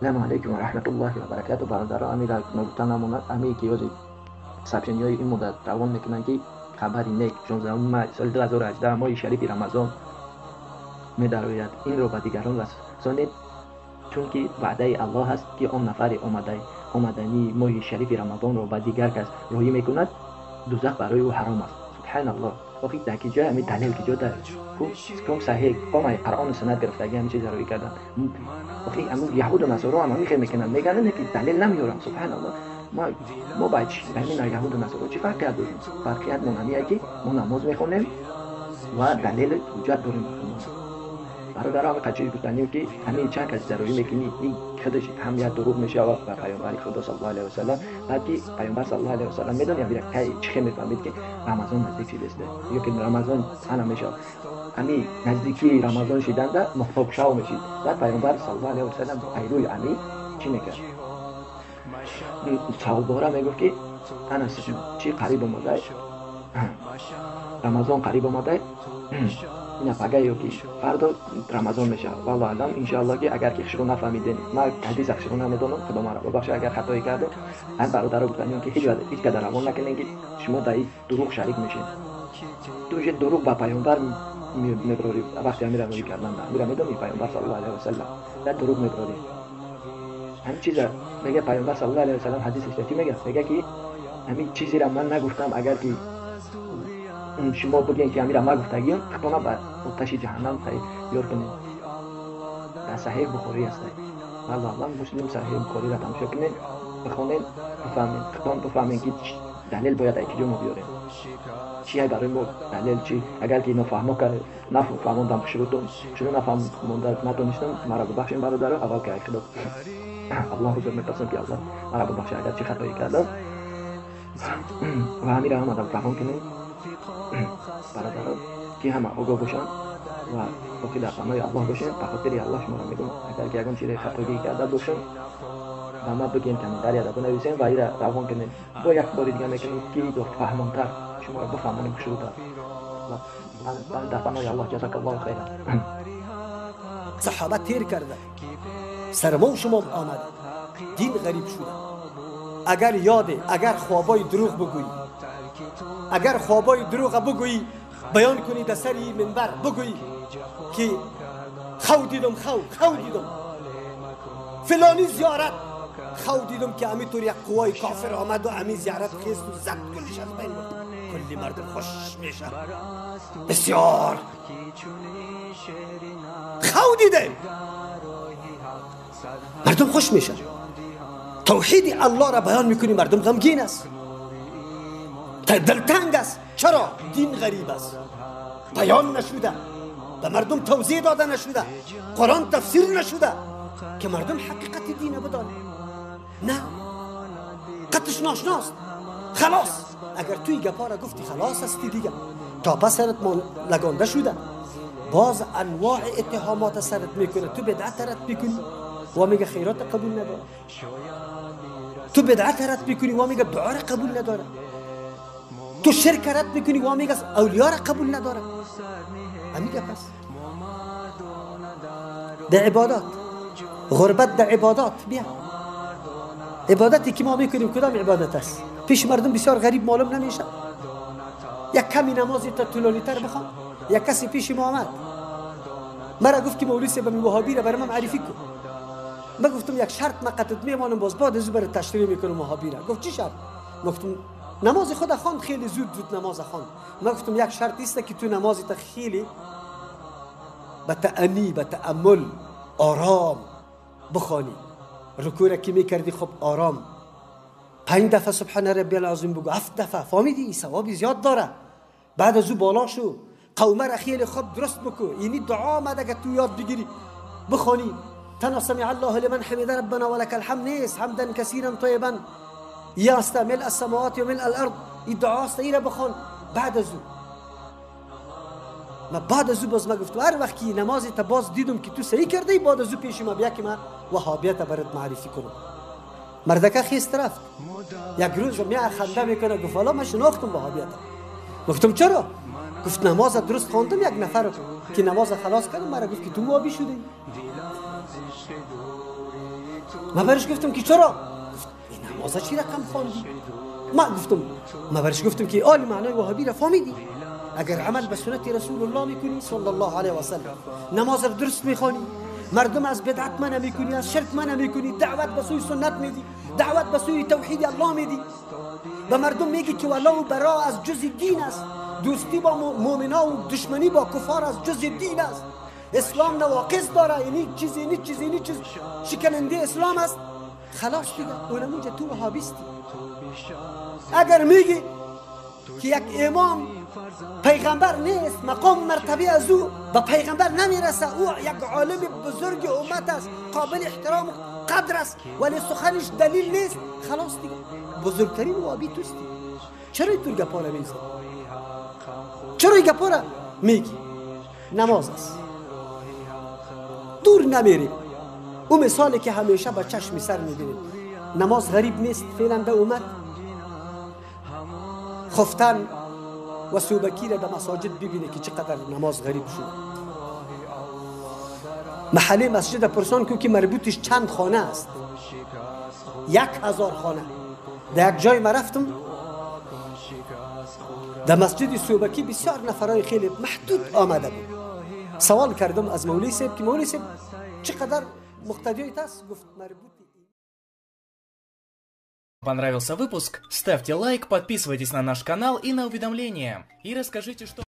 Салому алайкум ва раҳматуллоҳи ва баракатуҳ. Бародаро, амира нагуфта намонад, ами ки ёзи сообщениҳои ин муддат равон мекунанд, ки хабари нек 16 май соли 2018 моҳи шарифи Рамазон медарояд. Инро ба дигарон расонед, чунки ваъдаи Аллоҳ аст, ки он нафаре омадании моҳи шарифи Рамазонро ба дигар кас роҳӣ мекунад, дузах барои ӯ ҳаром аст. Субҳаналлоҳ. Охи дар ки ҷой ами далел ки ҷо дар кум саҳеҳ омай Қуръону суннат гирифтаги ҳами чиза роҳӣ кардан. Охи ҳамун яҳуду насоро ҳам ҳамин хел мекунанд, мегӯянд, ки далел намеёрам. Субҳаналлоҳ. Мо ба ҳамин яҳуду насоро чӣ фарқият дорем? Фарқиятмон ҳамие ки мо намоз мехонем ва далели ҳуҷҷат дорем. Бародаро, ҳамин қачи гуфтанем, ки ҳамин чанд кас зарури мекунӣ, ин худаш ҳам як дурӯғ мешавад ба паёмбари Худо саллаллоҳу алайҳи васаллам. Баъд ки паёмбар саллаллоҳу алайҳи васаллам медонем, ки кай чӣ хел мефаҳмид, ки Рамазон наздик шидааст ё ки Рамазон ана мешавад. Ҳамин наздикии Рамазон шиданда моҳтобшав мешид. Баъд паёмбар саллаллоҳу алайҳи васаллам пайрӯи ами чӣ мекард? Саволбора мегуфт, ки ана чӣ қариб омадай, Рамазон қариб омадай, ина пага ё ки фардо Рамазон мешавад. Валлоҳу аълам. Иншоалло, ки агар ки хушрӯ нафаҳмидем, ман ҳадиса хушрӯ намедонам, Худо маро бубахшад, агар хатое кардем. Ҳам бародаро гуфтанем, ки ҳеҷ када равон накунем, ки шумо дар ин дурӯғ шарик мешед. Ту же дурӯғ ба паёмбар меброрӣ. Вақте амира роҳӣ кардан, амира медонӣ, паёмбар саллаллоҳу алайҳи васаллам дар дурӯғ меброрӣ. Ҳамин чиза мега паёмбар саллаллоҳу алайҳи васаллам. Ҳадисаш чӣ мега? Мега, ки ҳамин чизеро ман нагуфтам, агар ки шумо бигӯед, ки амира ман гуфтагиам, худтона ба оташи ҷаҳаннам тайёр кунед. Дар Саҳеҳ Бухорӣ ҳастай. Валлоҳу аълам. Муслим, Саҳеҳ Бухориро тамошо кунед, бихонед, бифаҳмед, худтон бифаҳмед, ки далел бояд аз киҷо мо биёрем, чи барои мо далел чи. Агар ки нофаҳмо нафаҳмондам, хушрӯтон хушрӯ нафаҳмонда натонистам, маро бубахшед, бародаро. Аввал ки Худо Аллоҳ ҳузур мепурсам, ки Аллоҳ маро бубахшад, агар чӣ хатое кардам. Ва ҳамира ҳама равон кунед, бародаро, ки ҳама огоҳ бошанд ва боқӣ дар паноҳи Аллоҳ бошем. Ба хотири Аллоҳ шуморо мегӯям, агар ки ягон чизе хатогӣ карда бошам, ба ма бигӯем, комментарияда бинависем ва ира равон кунем. Бо як бори дига мекунем, ки фаҳмонтар шуморо бифаҳмонем, хушрӯтар. Дар паноҳи Аллоҳ. Ҷазакаллоҳу хайран. Саҳоба тир карда, сармо шумо омада, дин ғариб шуда. Агар ёде, агар хобои дурӯғ бигӯӣ, агар хобои дурӯға бигӯӣ, баён кунӣ, дар сари минбар бигӯӣ, ки хав дидум, хав дидум филони зиёрат, хав дидум, ки ҳаминтур як қувваи кофир омаду ҳамин зиёрат хесту зад, куллиш аз байн бурд, кулли мардум хуш мешад. Бисёр хав дидем, мардум хуш мешад. Тавҳиди Аллоҳро баён мекунӣ, мардум ғамгин аст, дилтанг аст. Чаро? Дин ғариб аст, баён нашуда, ба мардум тавзеҳ дода нашуда, Қуръон тафсир нашуда, ки мардум ҳақиқати дина бидонад. На қатш ношиност. Халос, агар туи гапҳоро гуфти, халос ҳасти дига, то пас сарат лагонда шуда, боз анвои иттиҳомот сарат мекунад. Ту бидъат рад мекунӣ, ва мега хайрот қабул надорад. Ту бидъат рад мекунӣ, ва мега дуоро қабул надорад. Ту ширк рад мекунӣ, ва мега авлиёро қабул надорад. Ҳамин гап аст. Дар ибодат ғурбат, дар ибодат бия, ибодате ки мо мекунем, кудом ибодат аст? Пеши мардум бисёр ғариб маълум намешавад. Як ками намози та тӯлонитар бихон. Як касе пеши мо омад, мара гуфт, ки мавлуд ба ваҳобиро барои ман маърифӣ кун. Ман гуфтам, як шарт ма қатат мемонам, боз баъд аз барои ташриф мекунам ваҳобиро. Гуфт, чӣ шарт? Ман гуфтам, намози худ хонд, хеле зуд зуд намоз хонд. Ман гуфтам, як шарт ист, ки ту намози та хеле ба таъанӣ, ба тааммул, ором бихонӣ. Рукӯра ки мекардӣ, хуб, ором панҷ дафъа субҳана раббиял азим бигӯ, ҳафт дафъа. Фаҳмидӣ? Савоби зиёд дора. Баъд аз ӯ боло шу, қавмара хеле хуб дуруст бикӯ. Ини дуо омад, агар ту ёд бигирӣ, бихонӣ. Танҳо самиъ Аллоҳу лиман ҳамида, раббана ва лакал ҳамд нест, ҳамдан касиран тайибан яста милء السماوات و ملء الارض، این دعاست، ایره بخوان. بعد از او ما بعد از او باز ما گفتم، هر وقت که نماز تا باز دیدم که تو صحیح کرده، بعد از او پیش ما بیا که من وهابیت برات معرفی کنم. مردکه خیست رفت. یک روز می خنده میکنه، گفت والا من شناختم وهابیت. گفتم چرا؟ گفت نماز درست خواندم، یک نفر که نماز خلاص کردم، مرا گفت که تو وهابی شدی. من برش گفتم که چرا؟ گفت این نماز چی رقم خواندی؟ ما گفتم، ما برش گفتم که آل معنای وهابی را فهمیدی؟ اگر عمل به سنت رسول الله میکنی صلی الله علیه و سلم، نماز را درست میخوانی، مردم از بدعت منع میکنی، از شرک منع میکنی، دعوت به سوی سنت میدی، دعوت به سوی توحید الله میدی، به مردم میگی که ولا و برا از جز دین است، دوستی با مؤمنا و دشمنی با کفار از جز دین است، اسلام نواقص داره، یعنی چیز یعنی چیز یعنی چیز شکننده اسلام است. خلاص دیگه، اونم اونجا تو وهابیستی. اگر میگی که یک امام پیغمبر نیست، مقام مرتبه از او به پیغمبر نمیرسه، او یک عالم بزرگ امت است، قابل احترام و قدر است، ولی سخنش دلیل نیست، خلاص دیگه بزرگترین وهابی توستی. چرا اینطور گپا را میزنی؟ چرا این گپا را میگی؟ نماز است، دور نمیریم. او مثالی که همیشه با چشم سر میبینیم، نماز غریب نیست فعلا در امت. خفتن و سوبکی را در مساجد ببینه که چقدر نماز غریب شده. محله مسجد پرسان کو که مربوطش چند خانه است؟ 1000 خانه. در یک جای ما رفتم در مسجد سوبکی بسیار نفرای خیلی محدود آمده بود. سوال کردم از مولوی صاحب که مولوی صاحب چقدر مقتدیت است؟ گفت مربوط. Понравился выпуск? Ставьте лайк, подписывайтесь на наш канал и на уведомления. И расскажите, что...